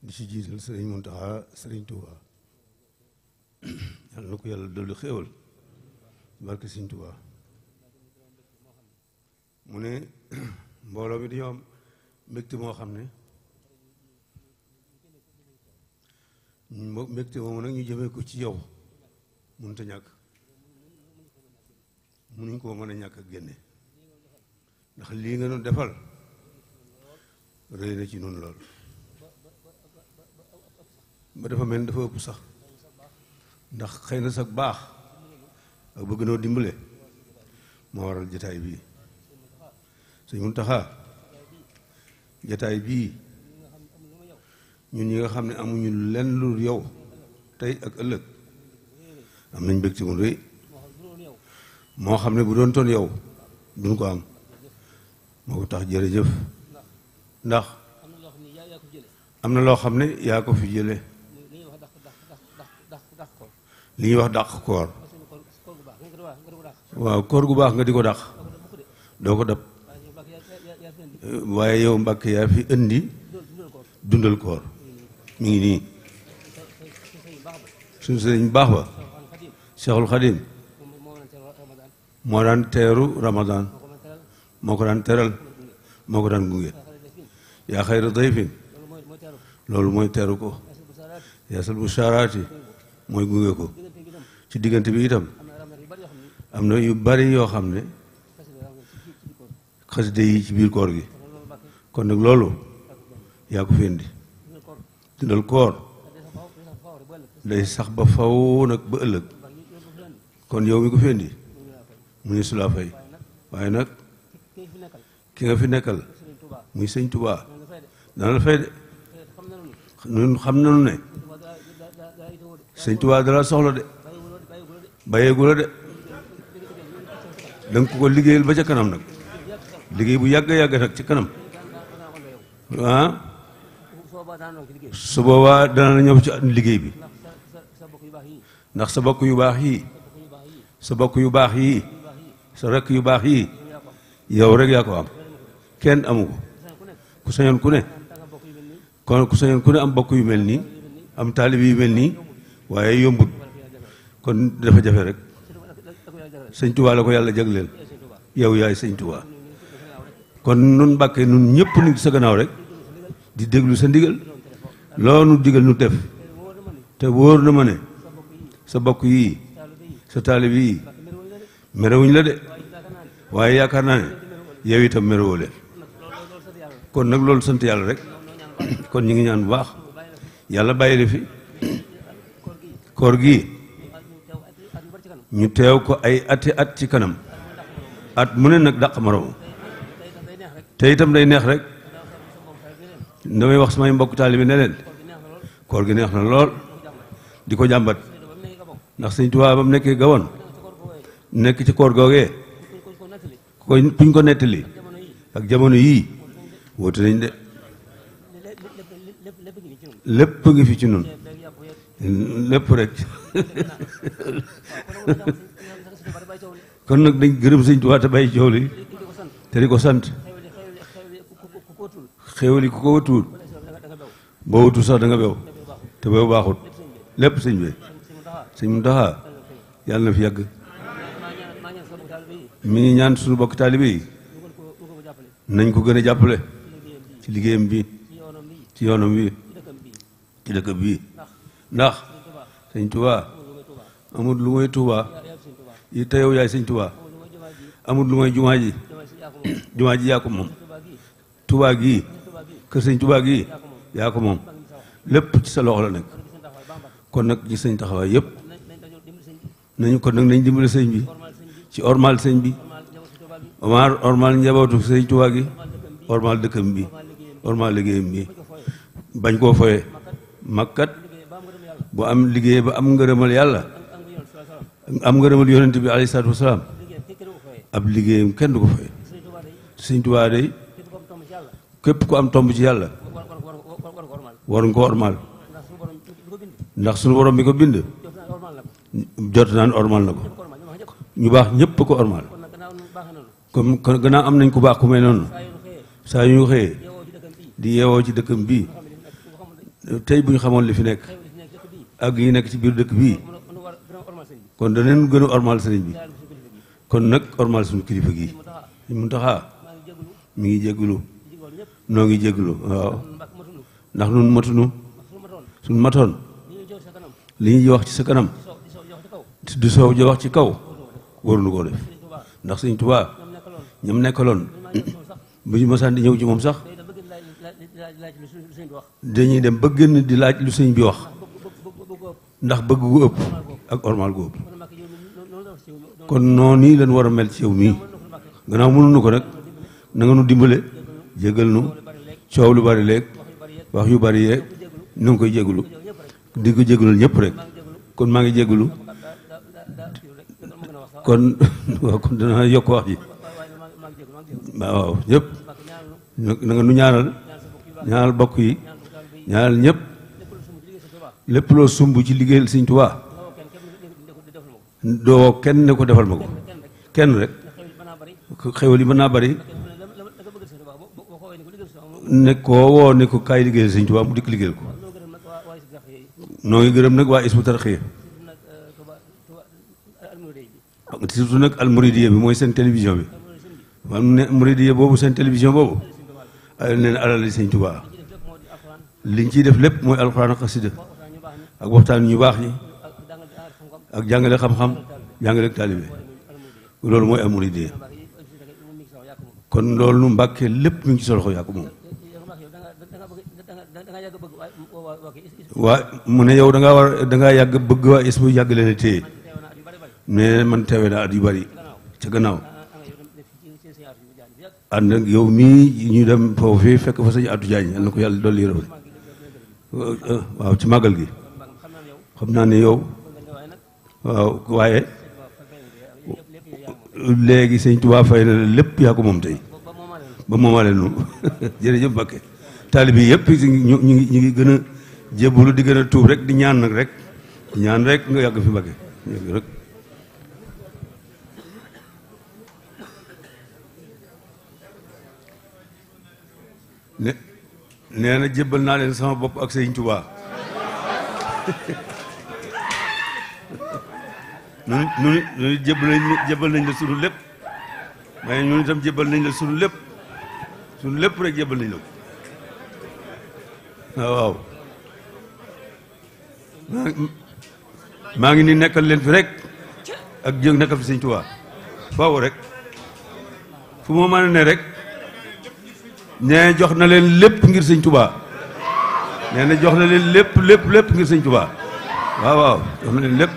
di ci jiital sëriñ Muntaxa sëriñ Tuuba yàlla na ko yàlla dolli xéewal barke sëriñ Tuuba mu ne mbooloo mi dañoo am mbégte moo xam ne mbégte moomu nag ñu jëmee ko ci yow mënut a ñàkk mënuñ koo mën a ñàkk ak génne ndax lii nga nu defal rëy na ci noonu lool ba dafa mel ni dafa ëpp sax ndax xëy na sax baax ak bëgg noo dimbale moo waral jataay bii sëñ Muntaxa jataay bii ñun ñi nga xam ne amuñu lenn lu yow tey ak ëllëg am nañ mbégte mu rëy moo xam ne bu doon toon yow duñ ko am moo ko tax jërëjëf ndax am na loo xam ne yaa ko fi jële li ñuy wax dàq koor waaw koor gu baax nga di ko dàq doo ko dab waaye yow Mbàkke yaa fi indi dundal koor mi ngi nii suñu sëriñ baax ba Cheikhul Khadim moo daan teeru Ramadan moo ko daan teral moo ko daan gunge yaa xayra dayfin loolu mooy teeru ko yaasal bu saaraati mooy gunge ko ci diggante bi itam am na yu bari yoo xam ne xasida yi ci biir koor gi kon nag loolu yaa ko fi indi dundal koor day sax ba faw nag ba ëllëg kon yow mi ko fi indi mu ne su laa fay waaye nag ki nga fi nekkal muy sëñ Tuubaa dana la fay de ñun xam nañu ne sëñ Tuubaa dala soxla de bàyyeegu la de danga ko liggéeyal ba ca kanam nag liggéey bu yàgg yàgg nag ci kanam ah su boobaa dana ñëw ci liggéey bi ndax sa bokk yu baax yii sa bokk yu baax yii sa rekk yu baax yii yow rek yaa ko am kenn amu ko ku sañoon ku ne kon ku sañoon ku ne am bokk yu mel nii am taalib yu mel nii waaye yombut kon dafa jafe rek sëñ Tuubaa la ko yàlla jagleel yow yaay sëñ Tuubaa kon nun Mbàkke nun ñëpp nu sa gannaaw rek di déglu sa ndigal loo nu digal nu def te wóor na ma ne sa bokk yii sa taalib yii merewuñ la de waaye yaakaar naa ne yow itam merewoo leen kon nag loolu sant yàlla rek kon ñu ngi ñaan bu baax yàlla bàyyi la fi koor gi ñu teew ko ay ati at ci kanam at mu ne nag dàq moroom te itam day neex rek damay wax samay mbokk taalibe ne leen koor gi neex na lool di ko jàmbat ndax sëñ Tuubaa ba mu nekkee Gabon nekk ci koor googee kuñ ko nettali ak jamono yii woote nañ de lépp ngi fi ci nun lépp rek kon nag dañ gërëm sëñ Tuubaa te bàyyi coow li te di ko sant xéewali ku ko watuwut boo watu sax da nga bew te bew baaxut lépp sëñ bi sëñ Muntaxa yàlla na fi yàgg mi ngi ñaan suñu bokk taalibe yi nañ ko gën a jàppale ci liggéeyam bi ci yoonam bi ci dëkk bi ndax sëñ Tuubaa amul lu mooy Tuubaa yi te yow yaay sëñ Tuubaa amul lu mooy jumaa ji jumaa ji yaa ko moom Tuubaa gii kër sëñ Tuubaa gii yaa ko moom lépp ci sa loxo la nekk kon nag ci sëñ taxawaay yëpp nañu kon nag nañ dimbale sëñ bi ci ormal sëñ bi ormal njabootu sëñ Tuubaa gi ormal dëkkam bi ormal liggéeyam bi bañ koo foye makkat bu am liggéey ba am ngërëmal yàlla am ngërëmal yonent bi alayhi salaatu wasalaam ab liggéeyam kenn du ko foye sëñ Tuubaa day képp ku am tomb ci yàlla war nga ko ormal ndax suñu borom bi ko bind jot naan ormal na ko ñu baax ñëpp ko ormal comme kon gannaaw am nañ ku baax ku mel noonu saa yu ñu xëyee di yeewoo ci dëkkam bii tey bu ñu xamoon li fi nekk ak yi nekk ci biir dëkk bii kon danañ gën a ormal sëriñ bi kon nag ormal suñu kilifa gi Muntaxa mi ngi jégalu noo ngi jégalu waaw ndax nun matunu suñ matoon li ñuy wax ci sa kanam du soow jo wax ci kaw waruñu koo def ndax sëñ Tuubaa ñoom nekkaloon bu ñu masaan di ñëw ci moom sax dañuy dem ba gën di laaj lu sëñ bi wax ndax bëgg gu ëpp ak ormal gu ëpp kon noonu nii lañ war a mel ci yow mii gannaaw mënuñu ko nag na nga nu dimbale jégal nu coow lu bari léeg wax yu bari yeeg nu ngi koy jégalu di ko jégalul ñëpp rek kon maa ngi jégalu kon waaw kon dana yokk wax ji waaw ñëpp na nga nu ñaanal bokk yi ñaanal ñëpp lépp loo sumb ci liggéeyal Sëñ Tuubaa doo kenn ne ko defal ma ko kenn rek xewal yi mën naa bari ne koo woo ne ko kaay liggéeyal Sëñ Tuubaa mu dikk liggéeyal ko noo ngi gërëm nag waa Hizbut Tarqiyyah surtout nag Al Mouridiyyah bi mooy seen télévision bi man ne Mouridiyyah boobu seen télévision boobu ay neen alal Sëñ Tuubaa liñ ciy def lépp mooy alxuraan ak xasida ak waxtaan ñu baax ñi ak jàngale xam-xam jàngale taalibe loolu mooy Al Mouridiyyah kon loolu nu Mbàkke lépp mi ngi ci sa loxo yaa ko moom waa mu ne yow dangaa yàgg bëgg waa Hizbut yàgg leen a téye mais man teewe naa at yu bari ca gannaaw ànd ak yow mii ñu dem foofu fekk fa sëñ Atou Diagne yal na ko yàlla dolli yërëm waaw ci màggal gi xam naa ne yow waaw waaye léegi sëñ Tuubaa fay na la lépp yaa ko moom tey ba moomaale nu jërëjëf Mbakke taalibe yi yëpp ñu ngi gën a jébbalu di gën a tuub rek di ñaan nag rek ñaan rek nga yàgg fi Mbakke rek nee na jébbal naa leen sama bopp ak sëñ Tuubaa nu jébbal nañ la sunu lépp mais ñun itam jébbal nañ la sunu lépp rek jébbal nañ la ko waaw maa ngi ni nekkal leen fi rek ak jëg nekkal fi sëñ Tuubaa faaw rek fu ma mën a ne rek nee jox na leen lépp ngir sëñ Tuubaa nee na jox na leen lépp ngir sëñ Tuubaa waaw jox na leen lépp